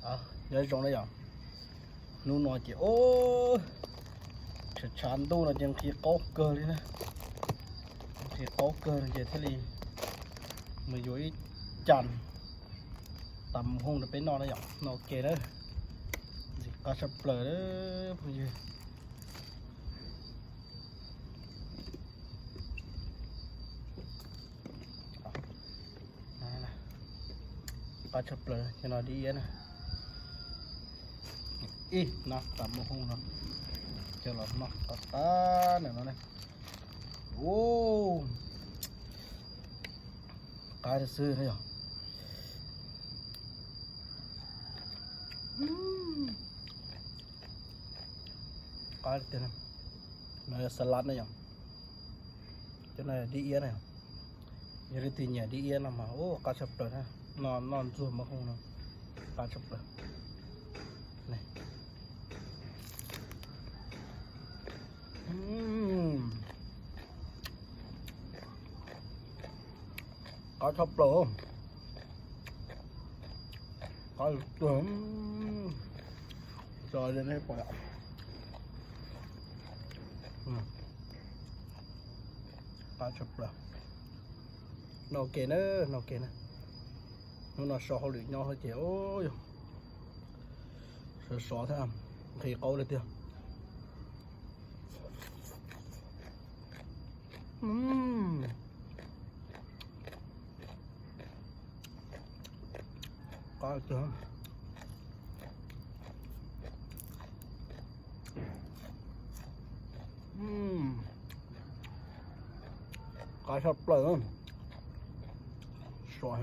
Nyob zoo na yom, hnub no ces tshav tshav ntuj no ces nqhis qaub kawg li na, nqhis qaub kawg no ces thiaj li mus yuav ib cas tas mus hooj rau peb noj na yom, no ua ke na, ntxim qab tshaj plaws phooj ywg. Qab tshaj plaws cov no dib iab na. Ib nab tas mus hooj no, coj los noj qab qab ntawm no ne. Ub, qab xwb na yom. Qab tiag, no yog xas las na yom. Cov no dib iab na, yog leej twg nyiam dib iab no mas ub qab tshaj plaws na, noj ntxuag mus hooj no qab tshaj plaws. Qab tshaj plaws, qab tshaj plaws, qab tshaj plaws. Noj ua ke na, noj ua ke na. Hnub no so hauj lwm nyob ces sov sov thiab, nqhis qaub li tiag. Qab tiag. Qab tshaj plaws. Sov,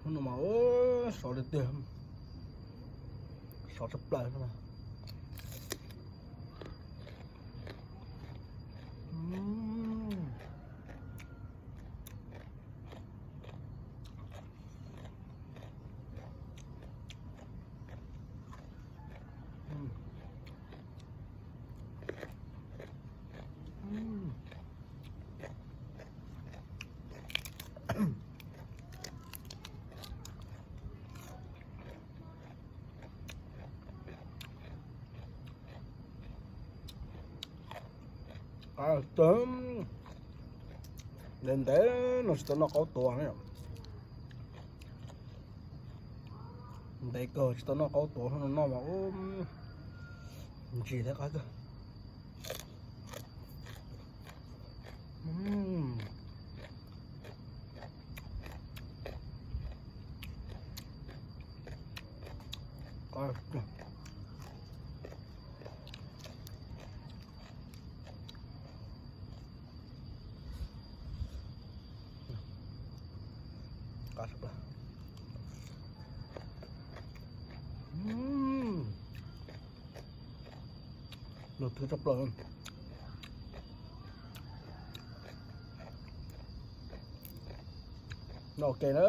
hnub no mas sov li tiag, sov tshaj plaws. Qab tag, ntev ntev no tsis tau noj qaub tuav na. Ntev kawg tsis tau noj qaub tuav, hnub no noj mas ub, ntsim thiab qab kawg. Noj thwv tshaj plaws. Noj ua ke na.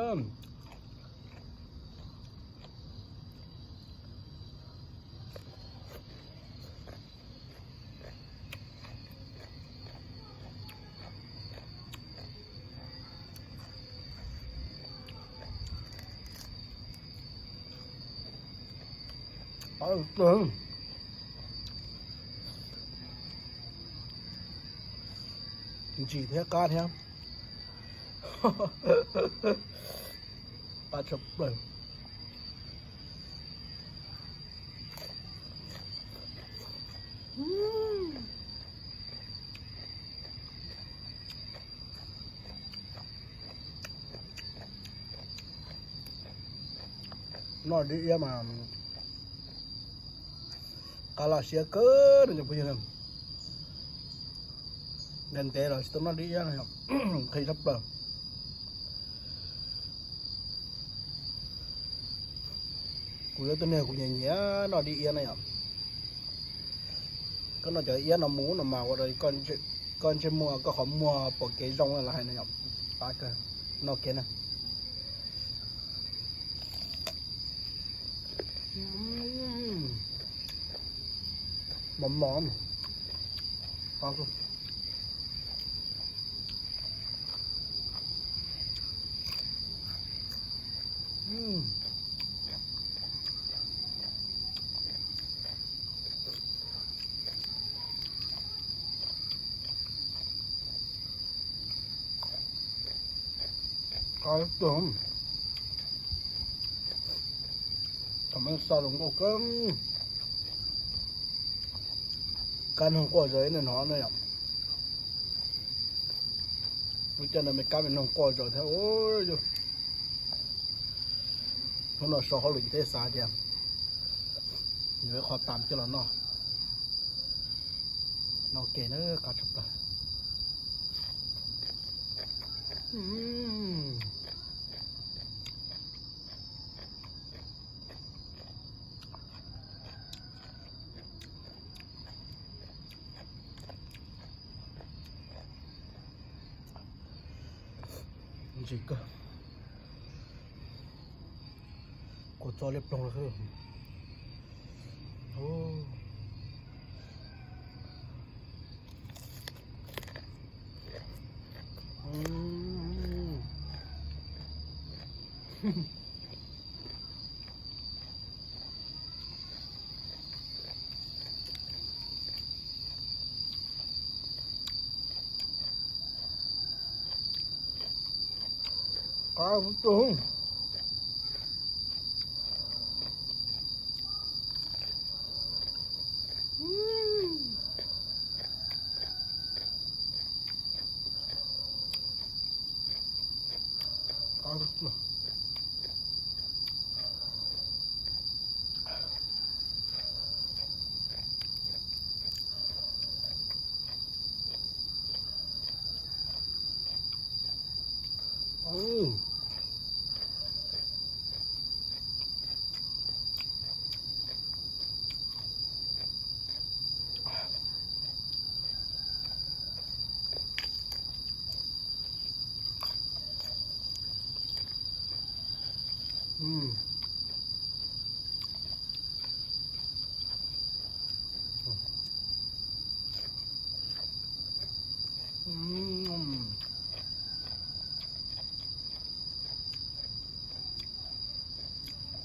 Ntsim thiab qab thiab. Qab tshaj plaws. Noj dib iab mas qab laj siab kawg no cov phooj ywg. Ntev ntev los tsis tau noj dib iab no, nqhis tshaj plaws. Kuv yog tus neeg kuv nyiam nyiam noj dib iab na yom. Koj noj cov iab no mus no mas ua rau koj ntsej muag, koj qhov muag pom kev zoo los hais no yom. Qab kawg, noj kiag na. Mos mos. Qab kawg. Qab tuag. Thaum me xa los nkauj kawg. Kab noog quaj zog ib no na yom. Lub caij no me kab me noog quaj zog thiab. Hnub no so hauj lwm ces thiaj xav tias yuav ib qho tam coj los noj. Noj ke na, qab tshaj plaws. Ntsim kawg. Kua txob liab ploog lawm. Qab tuag. Qab tuag.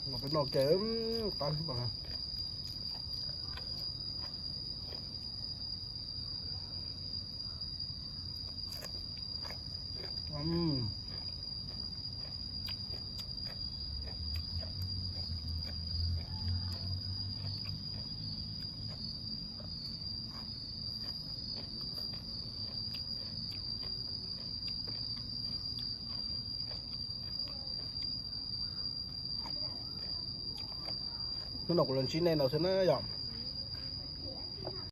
Los peb noj ke, qab. Hnub no kuv los ntsib nej no xwb na yom.